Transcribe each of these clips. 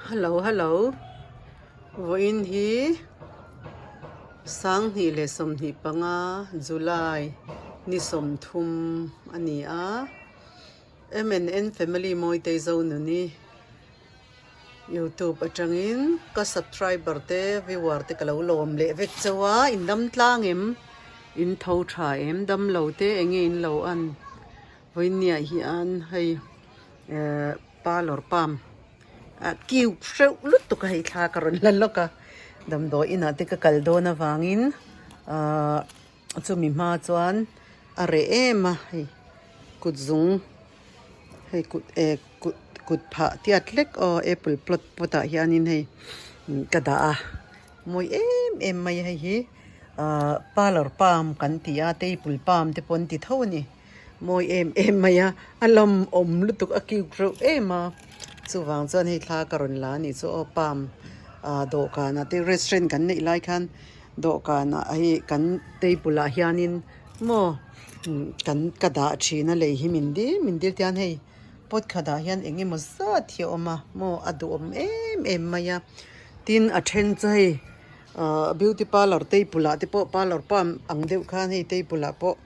Hello hello vawiin hi 2025 July ni 30 a ni a M and N family Mawitei Zonuni youtube atangin ka subscriber te viewer te ka lo lawm leh vek chauh a in dam tlang em in tho tha em dam lo te eng nge in lo an vawinia hian hei ehh parlour palm ah cute hreuh lutuk a hei thla ka rawn la lawk a damdawi inah te ka kal dawn avangin ahh chumi hma chuan a reh em a hei kut zung hei kut eh kut kut phah tiat hlek aw apple plot pot ah hianin hei ka dah a mawi em em mai a hei hi ahh parlour palm kan ti a table palm te pawh an ti tho a ni. Mawi em em mai a, a lawmawm lutuk a cute reuh em a, chuvang chuan hei thla ka rawn la a nih chu aw palm ah dawhkanah te restaurant kan neih lai khan dawhkanah hei kan table ah hianin maw kan ka dah thin a lei hi min dil min dil tian hei pot khatah hian eng emaw zat hi a awm a maw a duhawm em em mai a, tin a then chu hei ah beauty parlour table ah te pawh parlour palm ang deuh khan hei table ah pawh.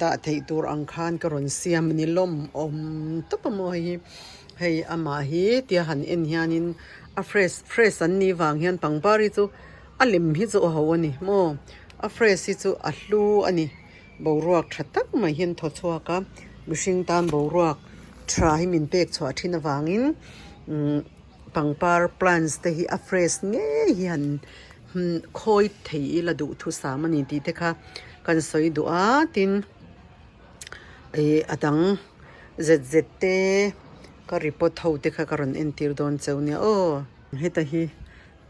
Dah theih tur ang khan ka rawn siam a ni lawm awm tawp a maw hei hi hei amah hi tia han en hianin a fresh fresh an nih vang hian pangpar hi chu a lem hi chu a ho a ni maw a fresh hi chu a hlu a ni boruak tha tak mai hian thaw chhuak a mihring tan boruak tha hi min pek chhuah thin avangin umm pangpar plants te hi a fresh ngei hi han Khawi thei ila duhthusam a ni tih te kha kan sawi duh a tin ih a dang zet zet te ka report ho te kha ka rawn entir dawn cheu nia aw. Heta hi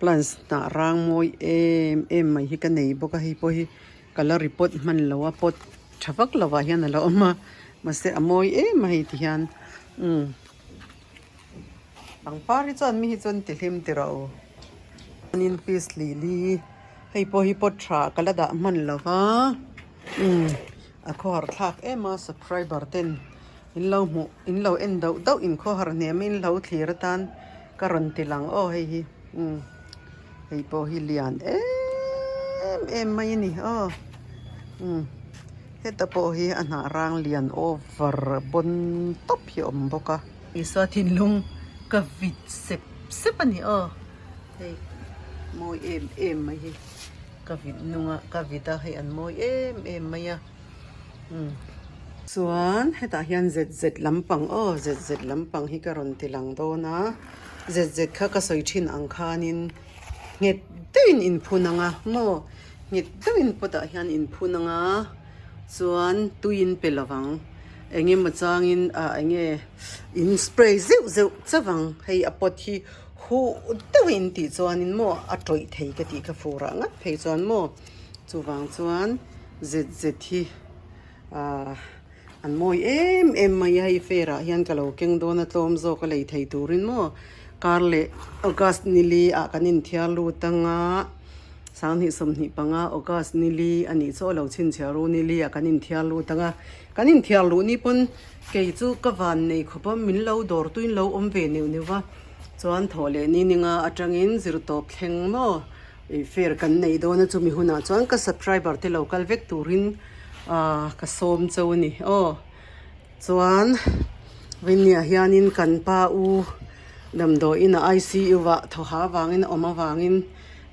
plants hnah rang mawi em em mai hi ka nei bawk a hei pawh hi ka la report hman lo a pot tha vak lovah hian a lo awm a mahse a mawi em a hei ti hian umm. Pangpar hi chuan mi hi chuan ti hlim ti rawh u. Chuanin peace lily hei pawh hi pot tha ka la dah hman lo va umm a khawhar thlak em a subscriber ten in lo hmuh in lo en dauh dauh in khawhar hnem in lo thlir atan ka rawn ti lang aw hei hi umm hei pawh hi lian em em mai a ni aw umm heta pawh hi a hnah rang lian over bawn tawp hi a awm bawk a. Isua thinlung ka vit sep sep a ni aw hei mawi em em mai hi ka vit nung a ka vit a hei an mawi em em mai a umm chuan hetah hian zet zet lampang aw zet zet lampang hi ka rawn ti lang dawn a zet zet kha ka sawi thin ang khanin nghet deuhin inphun ang a maw nghet deuhin pot ah hian inphun ang a. Chuan tui in pe lovang eng emaw changin ah eng nge in spray zeuh zeuh chauh ang hei a pot hi huh deuh in tih chuanin maw a tawih thei ka tih kha fur ah ngat phei chuan maw chuvang chuan zet zet hi ah an mawi em em mai a hei fair ah hian ka lo keng dawn a tlawm zawk a lei thei turin maw kar leh august nili ah kan inthiar lut anga. 2025 August ni li a nih chu a lo chhinchhiah ru ni li ah kan inthiar lut ang a, kan inthiar luh ni pawn kei chu ka van nei khawp a, min lo dawr tuin lo awm ve neuh neuh va, chuan thawh leh ni ninga atangin zirtawp thleng maw ih fair kan nei dawn a chumi hunah chuan ka subscriber te lo kal vek turin ah ka sawm chauh a ni aw. Chuan Vinny-a hianin kan pa u damdawi inah ICU ah thawha avangin a awm avangin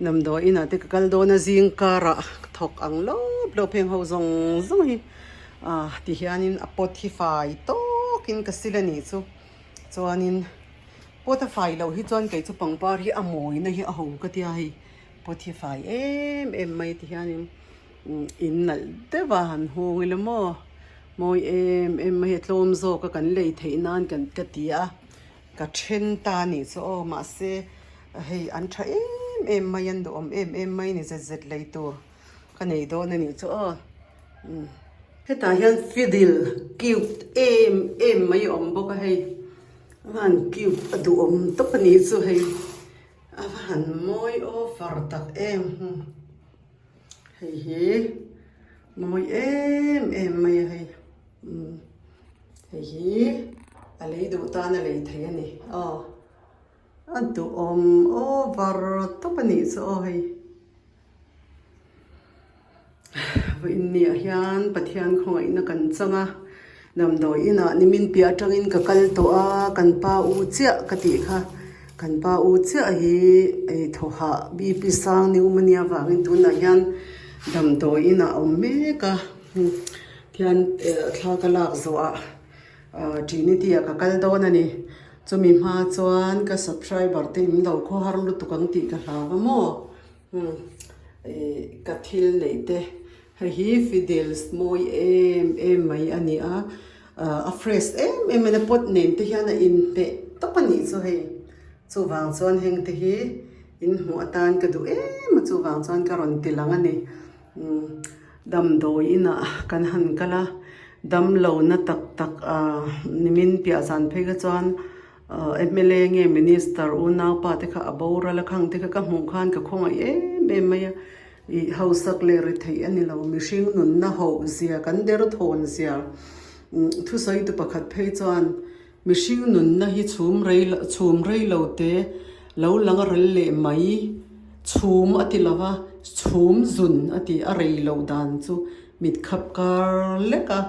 damdawi inah te ka kal dawn a zing karah ka thawk ang lawp lawp heng ho zawng zawng hi ah ti hianin a pot hi fai tawkin ka sil a nih chu chuanin pot a fai loh hi chuan kei chu pangpar hi a mawina hi a ho ka tia hei pot hi fai em em mai ti hianin in nalh deuh a han hung ila maw. Mawi em em mai a tlawm zawk a kan lei theih nan kan ka ti a ka then ta a nih chu aw mahse hei an tha em em mai an duhawm em em mai ni zet zet lei tur ka nei dawn a nih chu aw umm hetah hian fiddle cute em em mai a awm bawk a hei a van cute a duhawm tawp a nih chu hei a va han mawi over tak em. Hei hi mawi em em mai a hei umm hei hi a lei duh tan a lei thei a ni aw. A duhawm over tawp a nih chu aw hei. Vawiinniah hian Pathian khawngaihna kan chang a, damdawi inah nimin piah atangin ka kal tawh a, kan pa u chiah ka tih kha, kan pa u chiah hi ei thawhah BP sang ni um ania avangin tunah hian damdawi inah a awm mek a, thian thla ka lak zawhah Trinity ah ka kal dawn a ni. Chumi hma chuan ka subscriber te in lo khawhar lutuk ang tih ka hlau a maw? Umm ih ka thil neih te hei hi fiddles mawi em em mai a ni a, a fresh em em mai a pot nen te hian a inhmeh tawp a nih chu hei. Chuvang chuan heng te hi in hmuh atan ka duh em a chuvang chuan ka rawn ti lang a ni. Umm damdawi inah kan han kal a, damlohna tak tak ah nimin piah zan phei kha chuan ah mla nge minister unaupa te kha a boral a khang te kha ka hmuh khan ka khawngaih em em mai a, ih hausak leh ri theih a ni lo mihring nunna hoh zia kan derthawn zia umm thusawi tu pakhat phei chuan mihring nunna hi chhum rei chhum rei lo te lo lang a rel leh mai chhum a ti lo va chhum zun a ti a rei loh dan chu mit khap kar lek a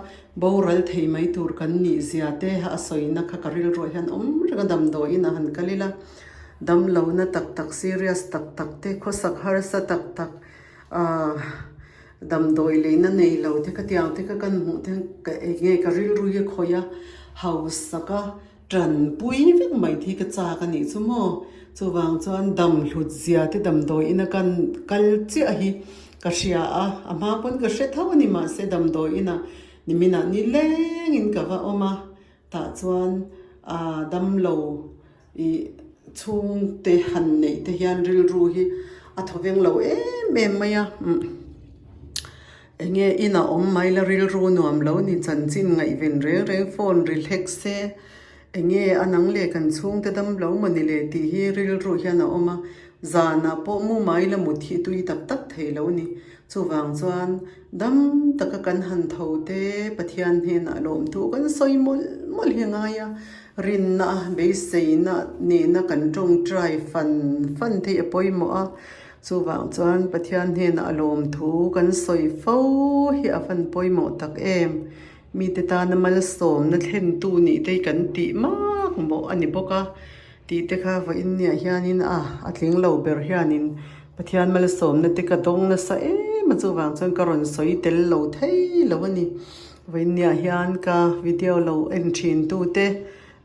boral thei mai tur kan nih zia te a sawina kha ka rilruah hian awm reng a damdawiin a han kal ila damlohna tak tak serious tak tak te khawsak harsa tak tak ahh damdawi leina nei lo te ka tiang te kha kan hmuh te ka eng nge ka rilru hi a khawih a hausak a tanpui vek mai te hi ka chak a nih chu maw chuvang chuan dam hlut zia te damdawi ina kan kal chiah hi ka hria a a hma pawn ka hre tho a ni mahse damdawi inah niminah ni lengin ka va awm a tah chuan ah damlo ih chhungte han neih te hian rilru hi a thaw veng lo em em mai a umm eng nge inah awm mai la rilru nuam lo ni chanchin ngaihven reng reng phone ri hlek se eng nge a nang leh kan chhungte dam lo maw ni le tih hi rilru hian a awm a zanah pawh mu mai la mut hi tui tak tak thei lo ni chuvang chuan dam taka kan han tho te Pathian hnenah lawmthu kan sawi mawlh mawlh hi a ngai a. Rinna, beiseina nena kan tawngtai fan fan theih a pawimawh a, chuvang chuan Pathian hnenah a lawmthu kan sawi fo hi a van pawimawh tak em. Mite tana malsawmna thlentu nih te hi kan tih mak mawh a ni bawk a, tih te kha vawiin niah hianin a a tling lo ber hianin Pathian malsawmna te ka dawng nasa em a, chuvang chuan ka rawn sawi tel lo thei lo a ni. Vawinia hian ka video lo en thin tute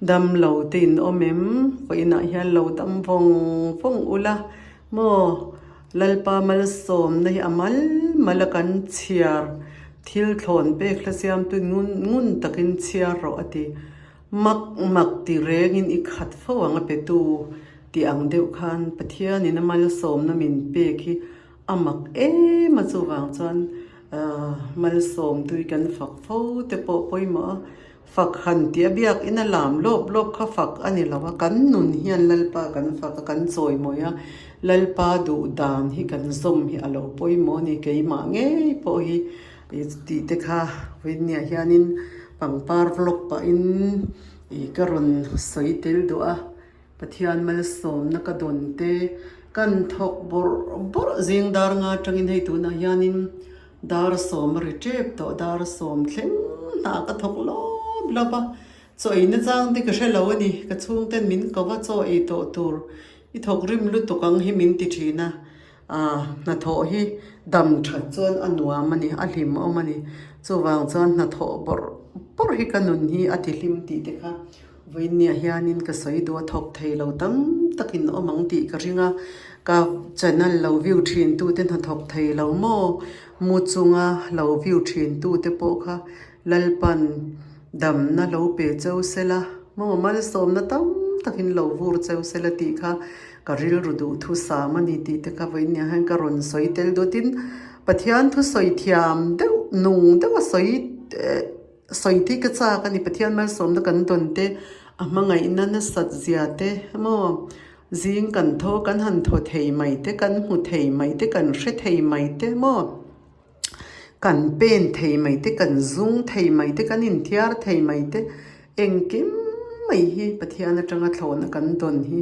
dam lo te in awm em? Vawiinah hian lo dam vawng vawng ula maw Lalpa malsawmna hi a mal mal a kan chhiar thil thlawn pek hla siamtu ngun ngun takin chhiar rawh a ti. Mak mak ti rengin i khat fo ang a petu tih ang deuh khan Pathianin a malsawmna min pek hi A mak em a chuvang chuan malsawm tui kan fak fo te pawh pawimawh a, fak han tih a biak in a lam lawp lawp kha fak a ni lo a, kan nun hian Lalpa kan fak a, kan chawimawi a, Lalpa duh dan hi kan zawm hi a lo pawimawh a ni, keimah ngei pawh hi tih te kha vawiinniah hianin pangpar vlog pahin ih ka rawn sawi tel duh a. Pathian malsawmna ka dawn te kan thawk bawrh bawrh zing dar nga atangin hei tunah hianin dar sawm a ri tep tawh dar sawm thleng hnah ka thawk lawp lawp a chaw ei na chang te ka hre lo a ni ka chhungten min ko va chaw ei tawh tur i thawk rim lutuk ang hi min ti thin a ah hnathawh hi dam that chuan a nuam a ni a hlim awm a ni chuvang chuan hnathawh bawrh bawrh hi ka nun hi a ti hlim tih te kha. Vawiinniah hianin ka sawi duh a thawk thei lo tam takin awm ang tih ka ring a, ka channel lo view thin tute hnathawk thei lo maw? Mu chunga lo view thin tute pawh kha Lalpan damna lo pe cheu sela maw malsawmna tam takin lo vur cheu sela tih kha ka rilru duh thusam a ni tih te kha vawiinniah hian ka rawn sawi tel dawt in Pathian thusawi thiam deuh nung deuh a sawi eh Sawi te ka chak a ni, Pathian malsawmna kan dawn te, a hmangaihna nasat zia te maw zing kan thaw kan han thaw thei mai te, kan hmu thei mai te, kan hre thei mai te maw kan pen thei mai te, kan zung thei mai te, kan inthiar thei mai te, engkim mai hi Pathian atanga thlawhna kan dawn hi.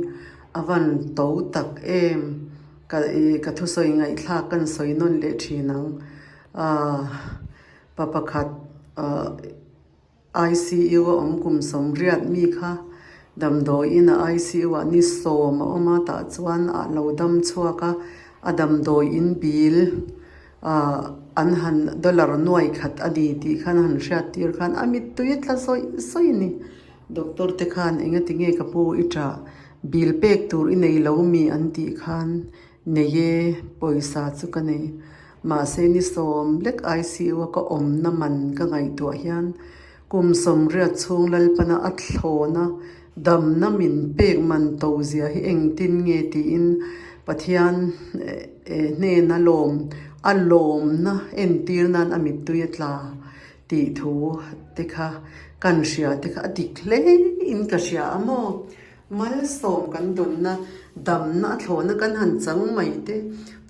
A van to tak em ka ih ka thusawi ngaihthlak kan sawi nawn leh thin ang ahh pa pakhat ahh ICU a awm kum sawmriat mi kha damdawiin a ICU ah ni sawm a awm a tah chuan a lo dam chhuak a a damdawiin bil ahh an han dollar nuai khat a ni tih khan han hriat tir khan a mittui a tla zawih zawih a ni. Doctor te khan engati nge ka pu i ṭah bil pek tur i nei lo mi an tih khan nei e pawisa chu ka nei. Mahse ni sawm lek ICU a ka awmna man ka ngaihtuah hian kum sawmriat chhung Lalpana a thlawna damna min pek man to zia hi engtin nge tiin Pathian hnena lawm a lawmna entir nan a mittui a tla. Tih thu te kha kan hria te kha a dik hle in ka hria a maw? Malsawm kan dawnna damna a thlawhna kan han chang mai te,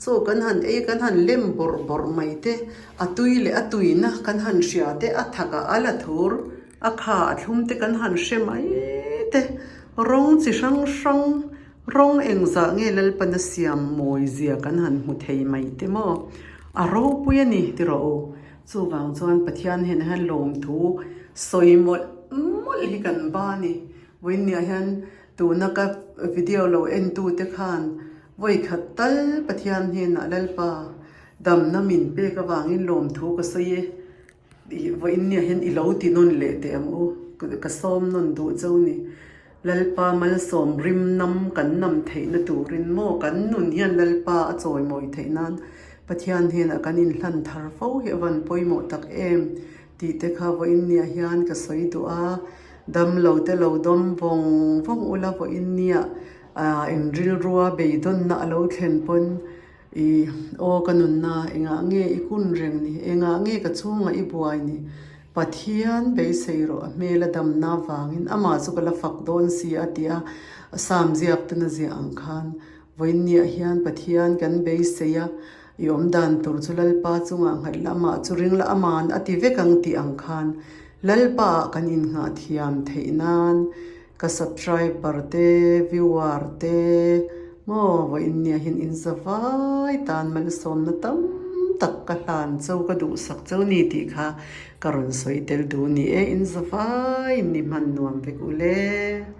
chaw kan han ei kan han lem bawrh bawrh mai te, a tui leh a tuina kan han hria te, a thak a al a thur a kha a thlum te kan han hre mai te, rawng chi hrang hrang rawng engzah nge Lalpana siam mawi zia kan han hmu thei mai te maw? A ropui a ni tiraw u. Chuvang chuan Pathian hian hian lawmthu sawi mawlh mawlh hi kan ba a ni. Vawiinniah hian tuna ka video lo entute khan vawikhat tal Pathian hnenah Lalpa damna min pek avangin lawmthu ka sawi e. Vawiinniah hian i lo ti nawn leh teh ang u. Ka sawm nawn duh chau ni. Lalpa malsawm rim nam kan nam theihna turin maw kan nun hian Lalpa a chawimawi theih nan Pathian hnenah kan inhlan thar fo hi a van pawimawh tak em tih te kha vawiinniah hian ka sawi duh a, dam lo te lo dawm vawng vawng ula vawiinniah ah inrilrua beidawnna a lo thlen pawn I aw ka nunna, engah nge i kun reng ni? Engah nge ka chhungah i buai ni? Pathian beisei rawh, a hmel a damna avangin amah chu ka la fak dawn si a ti a, Psalm ziak ten a ziah ang khan, Vawiinniah hian Pathian kan beisei a, i awm dan tur chu Lalpa chungah nghat la, amah chu ring la, ama'n a ti vek ang tih ang khan Lalpa ah kan innghah thiam theih nan Ka subscriber te, viewer te maw vawiinniah hian in za vai tan malsawmna tam tak ka hlan chau ka duhsak chau ni tih kha ka rawn sawi tel duh ni e, in za vai in ni hman nuam vek ule.